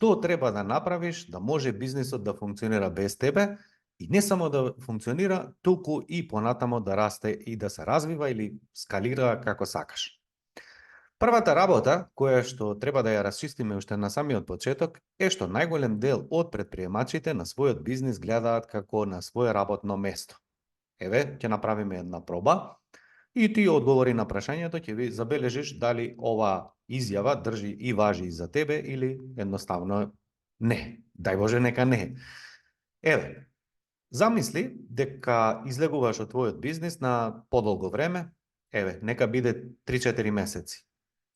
што треба да направиш да може бизнисот да функционира без тебе и не само да функционира, туку и понатамо да расте и да се развива или скалира како сакаш. Првата работа, која што треба да ја расчистиме уште на самиот почеток, е што најголем дел од предприемачите на својот бизнис гледаат како на свое работно место. Еве, ќе направиме една проба и ти одговори на прашањето, ќе ви забележиш дали ова изјава држи и важи и за тебе или едноставно не. Дај Боже нека не. Еве, замисли дека излегуваш од твојот бизнис на подолго време, еве, нека биде 3-4 месеци.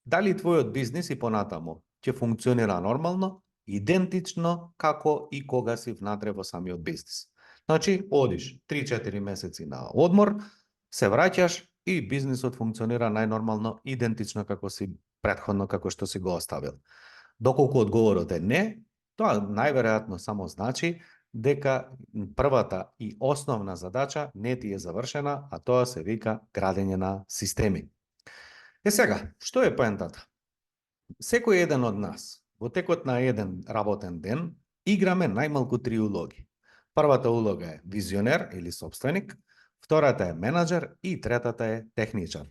Дали твојот бизнис и понатаму ќе функционира нормално, идентично како и кога си внатре во самиот бизнис. Значи, одиш 3-4 месеци на одмор, се враќаш и бизнисот функционира најнормално, идентично како си претходно како што си го оставил. Доколку одговорот е не, тоа најверојатно само значи дека првата и основна задача не ти е завршена, а тоа се вика градење на системи. Сега, што е поентата? Секој еден од нас во текот на еден работен ден играме најмалку 3 улоги. Првата улога е визионер или собственик, втората е менаџер и третата е техничар.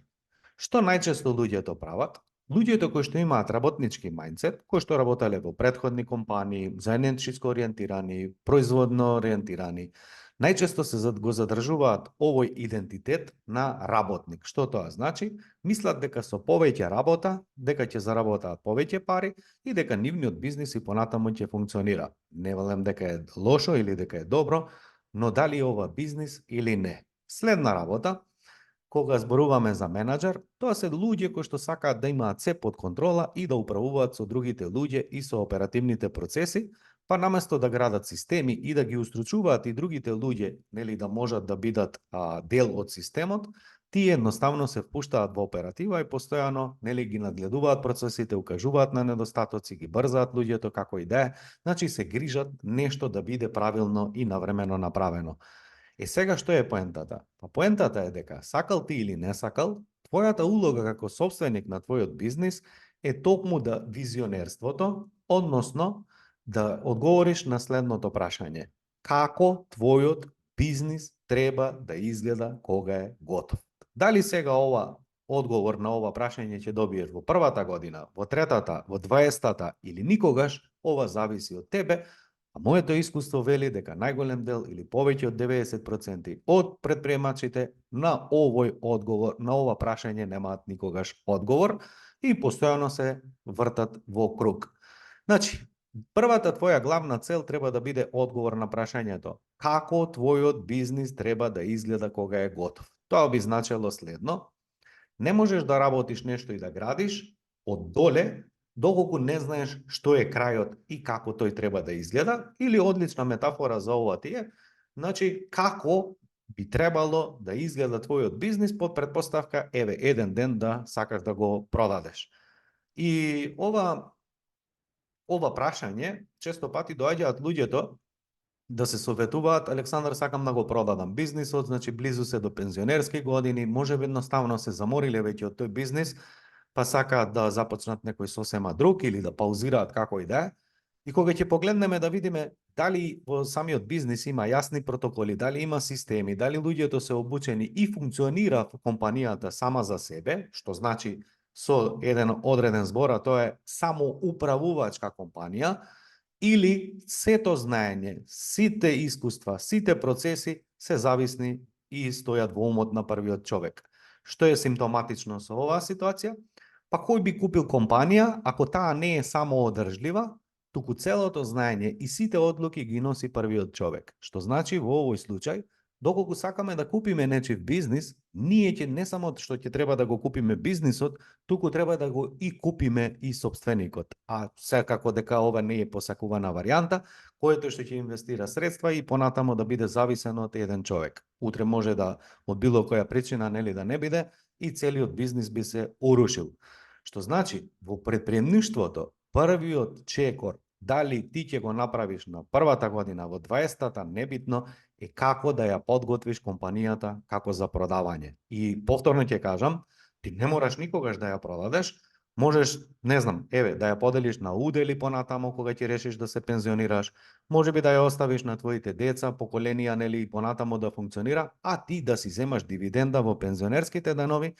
Што најчесто луѓето прават? Луѓето кои што имаат работнички мајндсет, кои што работеле во претходни компании, заедничко ориентирани, производно ориентирани, најчесто се го задржуваат овој идентитет на работник. Што тоа значи? Мислат дека со повеќе работа, дека ќе заработаат повеќе пари и дека нивниот бизнис и понатаму ќе функционира. Не велам дека е лошо или дека е добро, но дали е ова бизнис или не. Следна работа, кога зборуваме за менаџер, тоа се луѓе кои што сакаат да имаат се под контрола и да управуваат со другите луѓе и со оперативните процеси, па наместо да градат системи и да ги устручуваат и другите луѓе, нели да можат да бидат дел од системот, тие едноставно се впуштаат во оператива и постојано нели ги надгледуваат процесите, укажуваат на недостатоци, ги брзаат луѓето како и да е, значи се грижат нешто да биде правилно и навремено направено. Сега што е поентата? Па поентата е дека сакал ти или не сакал, твојата улога како собственик на твојот бизнис е токму да визионерството, односно да одговориш на следното прашање. Како твојот бизнис треба да изгледа кога е готов? Дали сега ова одговор на ова прашање ќе добиеш во првата година, во третата, во 20-та или никогаш, ова зависи од тебе, а моето искуство вели дека најголем дел или повеќе од 90% од предприемачите на овој одговор, на ова прашање немаат никогаш одговор и постојано се вртат во круг. Значи, првата твоја главна цел треба да биде одговор на прашањето како твојот бизнис треба да изгледа кога е готов. Тоа би значело следно: не можеш да работиш нешто и да градиш од доле доколку не знаеш што е крајот и како тој треба да изгледа, или одлична метафора за ова ти е, значи како би требало да изгледа твојот бизнис под претпоставка еве еден ден да сакаш да го продадеш. И ова прашање често пати доаѓаат луѓето да се советуваат: Александар, сакам да го продадам бизнисот, значи близу се до пензионерски години, можеби едноставно се замориле веќе од тој бизнис, па сакаат да започнат некој сосема друг или да паузираат како и да е. И кога ќе погледнеме да видиме дали во самиот бизнис има јасни протоколи, дали има системи, дали луѓето се обучени и функционира компанијата сама за себе, што значи со еден одреден збор, а тоа е само управувачка компанија, или сето знаење, сите искуства, сите процеси се зависни и стојат во умот на првиот човек. Што е симптоматично со оваа ситуација? Па кој би купил компанија ако таа не е само одржлива, туку целото знаење и сите одлуки ги носи првиот човек. Што значи во овој случај, доколку сакаме да купиме нечив бизнис, ние ќе не само што ќе треба да го купиме бизнисот, туку треба да го и купиме и собственикот. А секако дека ова не е посакувана варијанта, којато што ќе инвестира средства и понатамо да биде зависен од еден човек. Утре може да од било која причина нели да не биде и целиот бизнис би се урушил. Што значи, во предприемништвото, првиот чекор, дали ти ќе го направиш на првата година, во 20-та, небитно, е како да ја подготвиш компанијата како за продавање. И повторно ќе кажам, ти не мораш никогаш да ја продадеш, Можеш, не знам, еве, да ја поделиш на удели понатамо кога ќе решиш да се пензионираш, можеби да ја оставиш на твоите деца, поколенија, нели, и понатамо да функционира, а ти да си земаш дивиденда во пензионерските данови,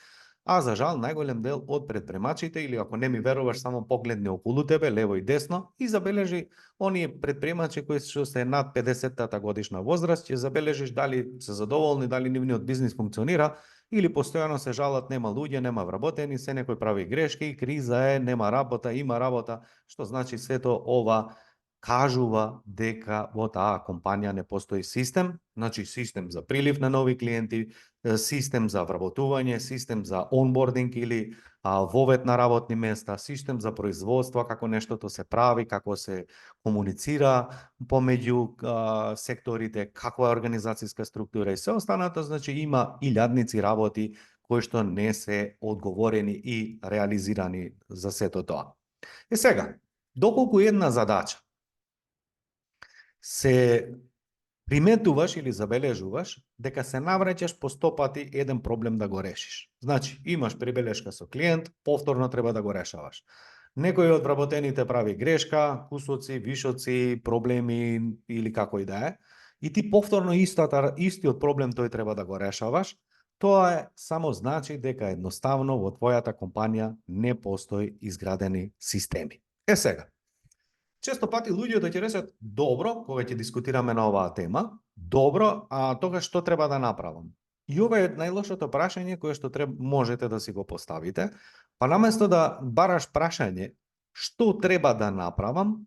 а за жал најголем дел од предпремачите, или ако не ми веруваш, само погледни околу тебе, лево и десно, и забележи оние предпремачи кои што се над 50-та годишна возраст, ќе забележиш дали се задоволни, дали нивниот бизнис функционира, или постојано се жалат нема луѓе, нема вработени, се некој прави грешки, криза е, нема работа, има работа, што значи сето ова кажува дека во таа компанија не постои систем, значи систем за прилив на нови клиенти, систем за вработување, систем за онбординг или вовет на работни места, систем за производство, како нештото се прави, како се комуницира помеѓу секторите, каква е организацијска структура и се останато, значи има илјадници работи кои што не се одговорени и реализирани за сето тоа. И сега, доколку една задача се приметуваш или забележуваш дека се навраќаш по 100 пати еден проблем да го решиш. Значи, имаш прибелешка со клиент, повторно треба да го решаваш. Некој од вработените прави грешка, кусоци, вишоци, проблеми или како и да е, и ти повторно истиот проблем тој треба да го решаваш, тоа е само значи дека едноставно во твојата компанија не постои изградени системи. Сега, често пати луѓето ќе речат, добро, кога ќе дискутираме на оваа тема, добро, а тогаш што треба да направам? И ова е најлошото прашање кое што можете да си го поставите, па наместо да бараш прашање што треба да направам,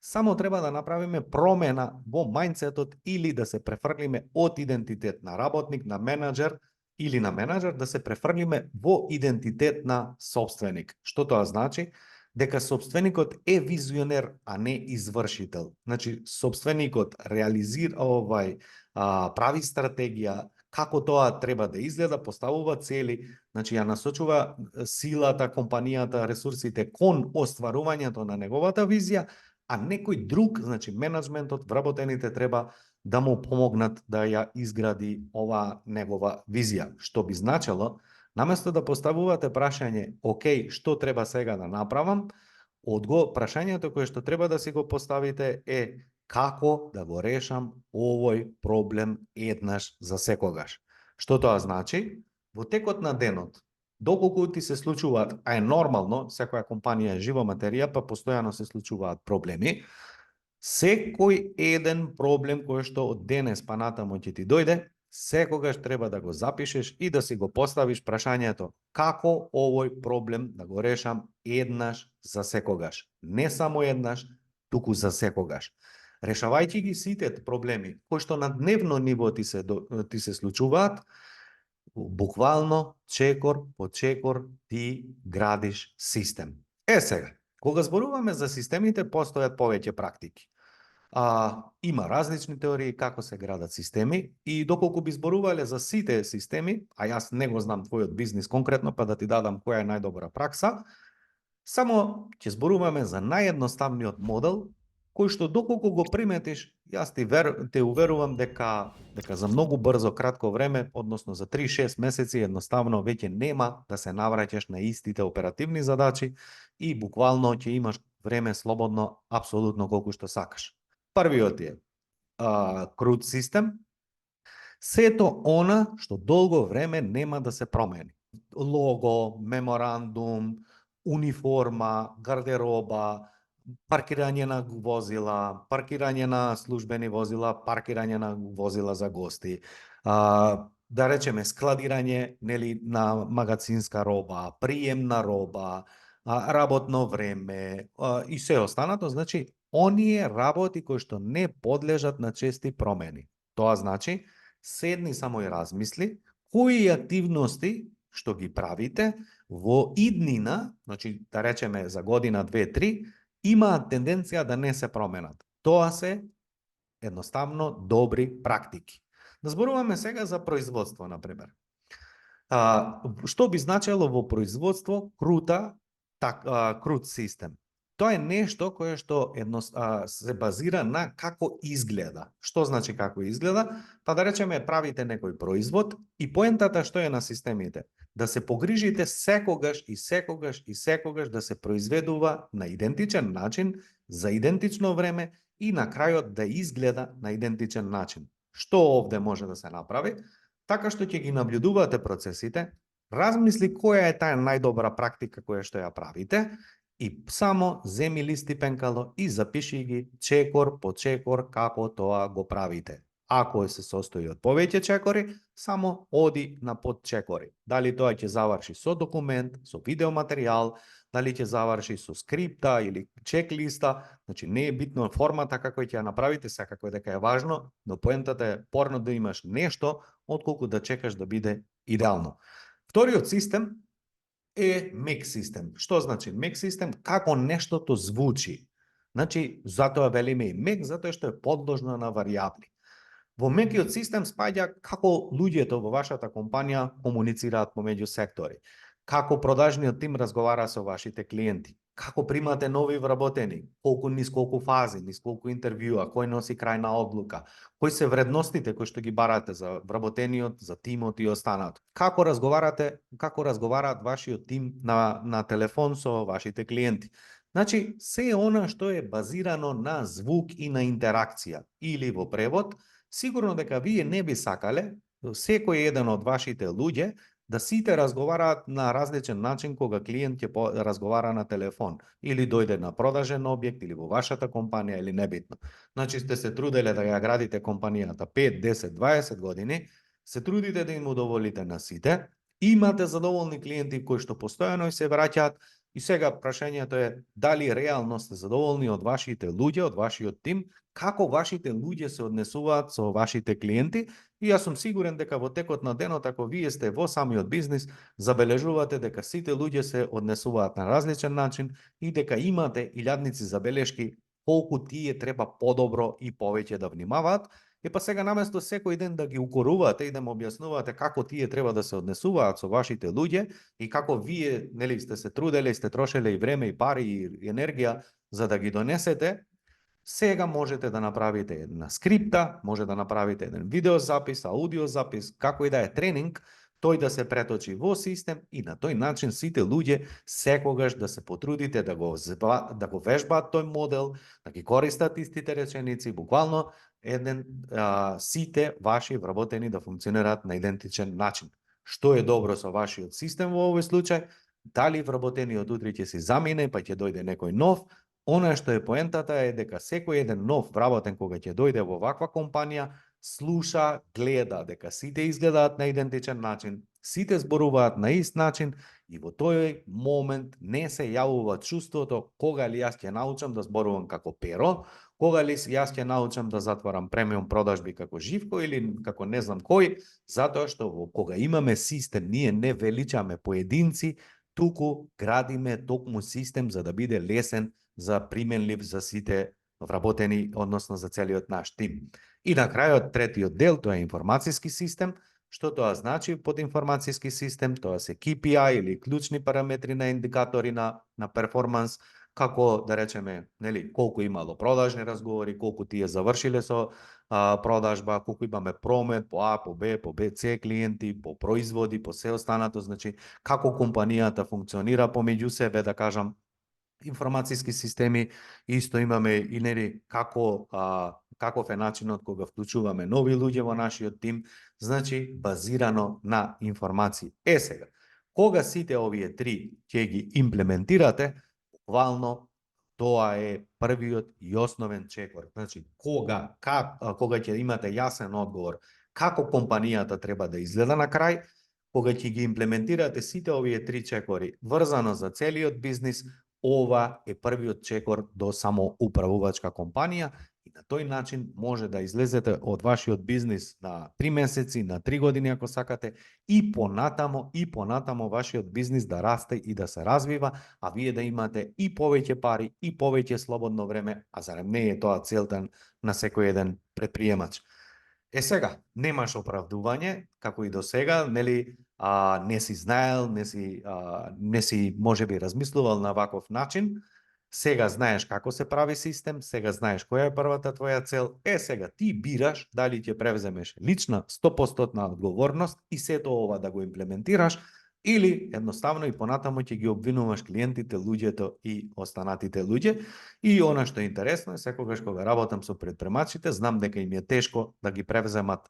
само треба да направиме промена во мајндсетот или да се префрлиме од идентитет на работник, на менаџер или на менаџер, да се префрлиме во идентитет на собственик. Што тоа значи? Дека собственикот е визионер, а не извршител. Значи, собственикот прави стратегија, како тоа треба да изгледа, поставува цели, значи ја насочува силата, компанијата, ресурсите кон остварувањето на неговата визија, а некој друг, значи менеджментот, вработените треба да му помогнат да ја изгради оваа негова визија, што би значело наместо да поставувате прашање, окей, што треба сега да направам, прашањето кое што треба да си го поставите е како да го решам овој проблем еднаш за секогаш. Што тоа значи? Во текот на денот, доколку ти се случуваат, а е нормално, секоја компанија е жива материја, па постојано се случуваат проблеми, секој еден проблем кој што од денес па натаму ќе ти дојде, секогаш треба да го запишеш и да си го поставиш прашањето како овој проблем да го решам еднаш за секогаш. Не само еднаш, туку за секогаш. Решавајќи ги сите проблеми кои што на дневно ниво ти се случуваат, буквално чекор по чекор ти градиш систем. Сега, кога зборуваме за системите, постојат повеќе практики. Има различни теории како се градат системи и доколку би зборувале за сите системи, а јас не го знам твојот бизнис конкретно, па да ти дадам која е најдобра пракса, само ќе зборуваме за наједноставниот модел, кој што доколку го приметиш, јас те уверувам дека за многу брзо, кратко време, односно за 3-6 месеци, едноставно веќе нема да се навраќаш на истите оперативни задачи и буквално ќе имаш време слободно апсолутно колку што сакаш. Првиот е крут систем, сето она што долго време нема да се промени. Лого, меморандум, униформа, гардероба, паркирање на возила, паркирање на службени возила, паркирање на возила за гости, да речеме складирање, нели, на магазинска роба, прием на роба, работно време и се останато, значи оние работи кои што не подлежат на чести промени. Тоа значи седни само и размисли кои активности што ги правите во иднина, значи да речеме за година, 2-3, имаат тенденција да не се променат. Тоа се едноставно добри практики. Да зборуваме сега за производство, например. Што би значело во производство крут систем? Тоа е нешто кое што се базира на како изгледа. Што значи како изгледа? Па да речеме правите некој производ и поентата што е на системите? Да се погрижите секогаш и секогаш и секогаш да се произведува на идентичен начин, за идентично време и на крајот да изгледа на идентичен начин. Што овде може да се направи? Така што ќе ги наблюдувате процесите, размисли која е таа најдобра практика која што ја правите и само земи лист и пенкало и запиши ги чекор по чекор како тоа го правите. Ако се состои од повеќе чекори, само оди на подчекори. Дали тоа ќе заврши со документ, со видеоматеријал, дали ќе заврши со скрипта или чеклиста, значи не е битно формата како ќе ја направите, секако дека е важно, но поентата е порно да имаш нешто отколку да чекаш да биде идеално. Вториот систем е мек систем. Што значи мек систем? Како нештото звучи. Значи, затоа велиме и мек, затоа што е подложно на варијабли. Во мекиот систем спаѓа како луѓето во вашата компанија комуницираат помеѓу сектори, како продажниот тим разговара со вашите клиенти, како примате нови вработени, низ колку фази, низ колку интервјуа, кој носи крајна одлука, кои се вредностите кои што ги барате за вработениот, за тимот и останато. Како разговараат вашиот тим на телефон со вашите клиенти. Значи, се она што е базирано на звук и на интеракција, или во превод, сигурно дека вие не би сакале секој еден од вашите луѓе да сите разговараат на различен начин кога клиент ќе разговара на телефон или дојде на продажен објект или во вашата компанија или небитно. Значи сте се труделе да ја градите компанијата 5, 10, 20 години, се трудите да им удоволите на сите, имате задоволни клиенти кои што постојано се враќаат и сега прашањето е дали реално сте задоволни од вашите луѓе, од вашиот тим, како вашите луѓе се однесуваат со вашите клиенти и јас сум сигурен дека во текот на денот, ако вие сте во самиот бизнис, забележувате дека сите луѓе се однесуваат на различен начин и дека имате илјадници забелешки колку тие треба подобро и повеќе да внимаваат. И па сега наместо секој ден да ги укорувате и да му објаснувате како тие треба да се однесуваат со вашите луѓе и како вие, нели, сте се труделе, сте трошеле и време и пари и енергија за да ги донесете, сега можете да направите една скрипта, може да направите еден видеозапис, аудиозапис, како и да е тренинг, тој да се преточи во систем и на тој начин сите луѓе секогаш да се потрудите да го вежбаат тој модел, да ги користат истите реченици, буквално сите ваши вработени да функционираат на идентичен начин. Што е добро со вашиот систем во овој случај? Дали вработениот утре ќе се замине, па ќе дојде некој нов? Она што е поентата е дека секој еден нов вработен кога ќе дојде во ваква компанија, слуша, гледа дека сите изгледаат на идентичен начин, сите зборуваат на ист начин и во тој момент не се јавува чувството кога ли јас ќе научам да зборувам како Перо, кога ли јас ќе научам да затварам премиум продажби како Живко или како не знам кој, затоа што кога имаме систем, ние не величаме поединци, туку градиме токму систем за да биде лесен за применлив за сите вработени, односно за целиот наш тим. И на крајот, третиот дел, тоа е информацијски систем. Што тоа значи под информацијски систем? Тоа се KPI или клучни параметри на индикатори на перформанс, како да речеме, нели, колку имало продажни разговори, колку тие завршиле со продажба, колку имаме промет по А, по Б, по Б, С клиенти, по производи, по се останато, значи како компанијата функционира помеѓу себе, да кажам, информацијски системи, исто имаме и нели каков е начинот кога вклучуваме нови луѓе во нашиот тим, значи базирано на информации. Сега, кога сите овие три ќе ги имплементирате, буквално тоа е првиот и основен чекор. Значи, кога ќе имате јасен одговор како компанијата треба да изгледа на крај, кога ќе ги имплементирате сите овие три чекори врзано за целиот бизнис, ова е првиот чекор до самоуправувачка компанија и на тој начин може да излезете од вашиот бизнис на 3 месеци, на 3 години ако сакате и понатамо вашиот бизнис да расте и да се развива, а вие да имате и повеќе пари и повеќе слободно време, а зарем не е тоа целта на секој еден предприемач. Сега, немаш оправдување, како и до сега, нели, не си знаел, не си можеби размислувал на ваков начин, Сега знаеш како се прави систем, сега знаеш која е првата твоја цел. Сега ти бираш дали ќе превземеш лична 100% одговорност и сето ова да го имплементираш или едноставно и понатаму ќе ги обвинуваш клиентите, луѓето и останатите луѓе. И она што е интересно е секогаш кога работам со предпремачите, знам дека им е тешко да ги превземат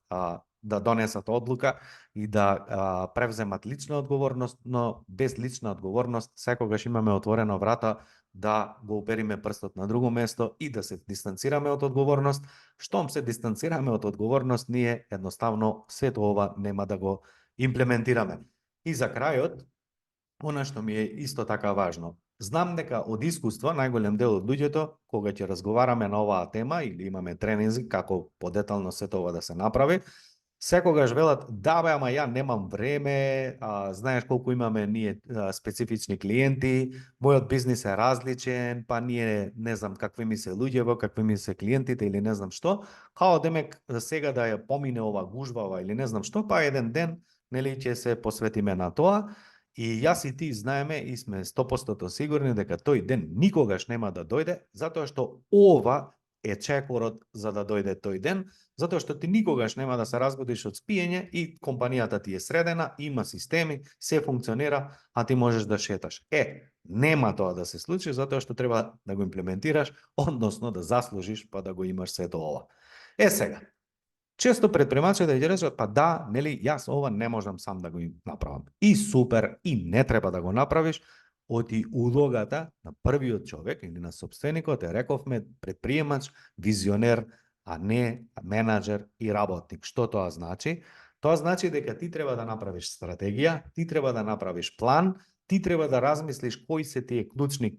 да донесат одлука и да превземат лична одговорност, но без лична одговорност секогаш имаме отворена врата да го упериме прстот на друго место и да се дистанцираме од одговорност. Штом се дистанцираме од одговорност, ние едноставно сето ова нема да го имплементираме. И за крајот, она што ми е исто така важно. Знам дека од искуство најголем дел од луѓето, кога ќе разговараме на оваа тема или имаме тренинзи како подетално сето ова да се направи, секогаш велат, да бе, ама ја немам време, знаеш колку имаме ние специфични клиенти, мојот бизнис е различен, па ние не знам какви ми се луѓево, какви ми се клиентите или не знам што, као демек сега да ја помине ова гужвава или не знам што, па еден ден нели ќе се посветиме на тоа. И јас и ти знаеме и сме 100% сигурни дека тој ден никогаш нема да дојде, затоа што ова е чекорот за да дојде тој ден, затоа што ти никогаш нема да се разбудиш од спиење и компанијата ти е средена, има системи, се функционира, а ти можеш да шеташ. Нема тоа да се случи, затоа што треба да го имплементираш, односно да заслужиш па да го имаш сето ова. Сега, често предпремачите ќе речат, па да, нели, јас ова не можам сам да го направам. И супер, и не треба да го направиш, оти улогата на првиот човек или на собственикот е, рековме, предприемач, визионер, а не менаџер и работник. Што тоа значи? Тоа значи дека ти треба да направиш стратегија, ти треба да направиш план, ти треба да размислиш кои се тие клучни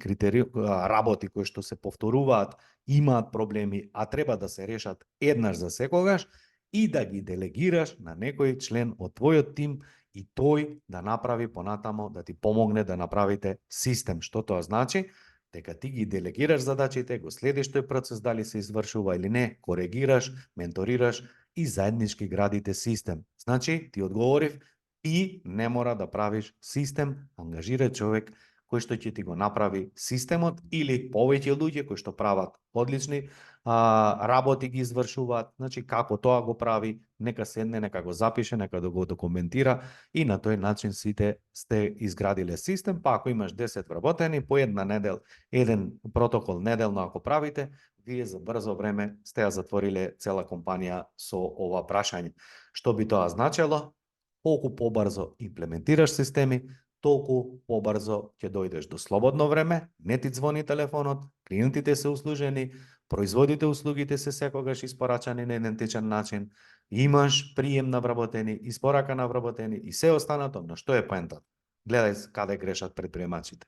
работи кои што се повторуваат, имаат проблеми, а треба да се решат еднаш за секогаш, и да ги делегираш на некој член од твојот тим и тој да направи понатамо, да ти помогне да направите систем. Што тоа значи? Дека ти ги делегираш задачите, го следиш тој процес дали се извршува или не, коригираш, менторираш и заеднички градите систем. Значи, ти одговорив, и не мора да правиш систем, ангажира човек кој што ќе ти го направи системот или повеќе луѓе кои што прават одлични работи ги извршуваат, значи како тоа го прави, нека седне, нека го запише, нека да го документира и на тој начин сите сте изградиле систем, па ако имаш 10 вработени, по една недел, еден протокол неделно ако правите, вие за брзо време сте ја затвориле цела компанија со ова прашање. Што би тоа значело? Колку побрзо имплементираш системи, толку побрзо ќе дојдеш до слободно време, не ти звони телефонот, клиентите се услужени, производите, услугите се секогаш испорачани на идентичен начин, имаш прием на вработени, испорака на вработени и се останато, но што е поентата? Гледај каде грешат предприемачите.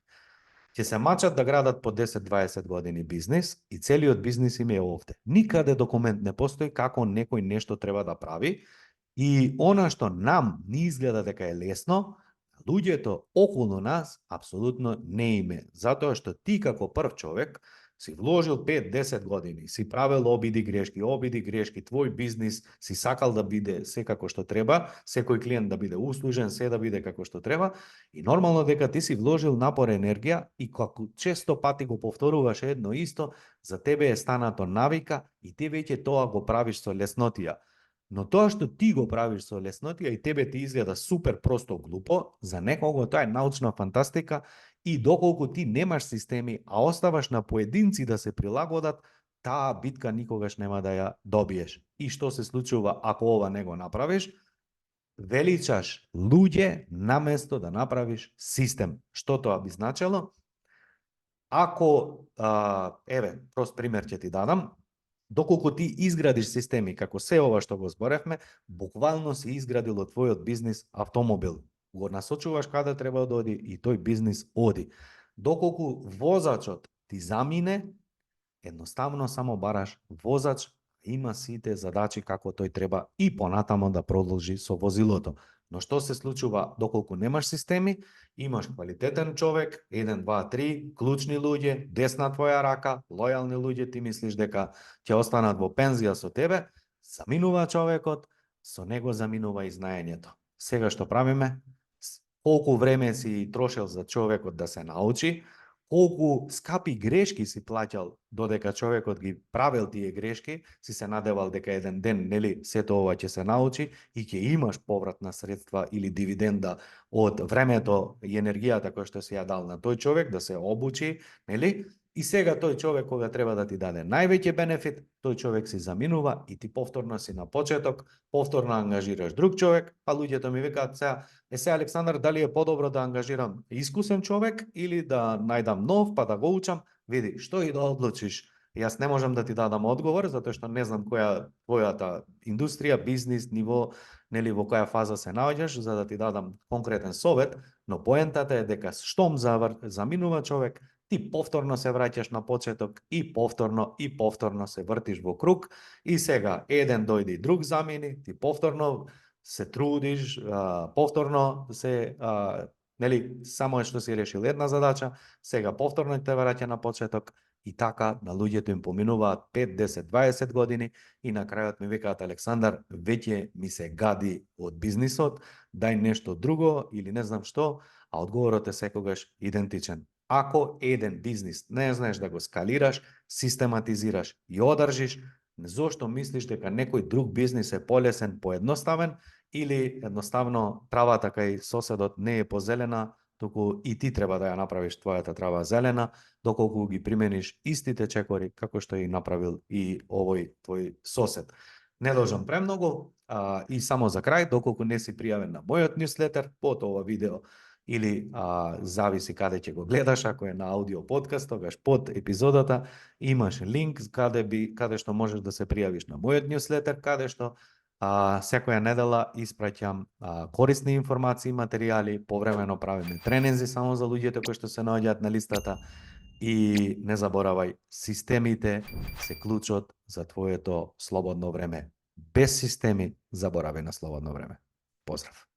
Ќе се мачат да градат по 10-20 години бизнис и целиот бизнис им е овде. Никаде документ не постои како некој нешто треба да прави и она што нам не изгледа дека е лесно, луѓето околу нас апсолутно не име, затоа што ти како прв човек си вложил 5-10 години, си правил обиди грешки, твој бизнис си сакал да биде секако што треба, секој клиент да биде услужен, се да биде како што треба и нормално дека ти си вложил напор, енергија и како често пати го повторуваш едно исто, за тебе е станато навика и ти веќе тоа го правиш со леснотија. Но тоа што ти го правиш со леснотија и тебе ти изгледа супер просто глупо, за некого тоа е научна фантастика и доколку ти немаш системи, а оставаш на поединци да се прилагодат, таа битка никогаш нема да ја добиеш. И што се случува ако ова не го направиш? Величаш луѓе наместо да направиш систем. Што тоа би значело? Ако, прост пример ќе ти дадам, доколку ти изградиш системи како се ова што го зборевме, буквално си изградил од твојот бизнис автомобил. Го насочуваш каде треба да оди и тој бизнис оди. Доколку возачот ти замине, едноставно само бараш возач, има сите задачи како тој треба и понатамо да продолжи со возилото. Но што се случува доколку немаш системи, имаш квалитетен човек, 1, 2, 3, клучни луѓе, десна твоја рака, лојални луѓе, ти мислиш дека ќе останат во пензија со тебе, заминува човекот, со него заминува и знаењето. Сега што правиме? Колку време си трошел за човекот да се научи, колку скапи грешки си плаќал додека човекот ги правел тие грешки, си се надевал дека еден ден, нели, сето ова ќе се научи и ќе имаш повратна средства или дивиденда од времето и енергијата која што си ја дал на тој човек да се обучи, нели? И сега тој човек кога треба да ти даде највеќе бенефит, тој човек си заминува и ти повторно си на почеток, повторно ангажираш друг човек, па луѓето ми викаат сега Александар, дали е подобро да ангажирам искусен човек или да најдам нов па да го учам? Види, што и да одлучиш. Јас не можам да ти дадам одговор затоа што не знам која твојата индустрија, бизнис, ниво, нели во која фаза се наоѓаш за да ти дадам конкретен совет, но поентата е дека штом заминува човек, ти повторно се враќаш на почеток и повторно се вртиш во круг и сега еден дојде и друг замини, ти повторно се трудиш, повторно се нели само што си решил една задача, сега повторно те враќа на почеток и така на луѓето им поминуваат 5, 10, 20 години и на крајот ми викаат Александар, веќе ми се гади од бизнисот, дај нешто друго или не знам што, а одговорот е секогаш идентичен. Ако еден бизнис не знаеш да го скалираш, систематизираш и одржиш, зошто мислиш дека некој друг бизнис е полесен, поедноставен или едноставно травата кај соседот не е позелена, туку и ти треба да ја направиш твојата трава зелена, доколку ги примениш истите чекори како што и направил и овој твој сосед. Не должам премногу, и само за крај, доколку не си пријавен на мојот ньюслетер под ова видео или зависи каде ќе го гледаш, ако е на аудио подкаст, тогаш под епизодата имаш линк каде што можеш да се пријавиш на мојот ньюслетер, каде што секоја недела испраќам корисни информации и материјали, повремено правиме тренинзи само за луѓето кои што се наоѓаат на листата и не заборавај, системите се клучот за твоето слободно време. Без системи заборави на слободно време. Поздрав!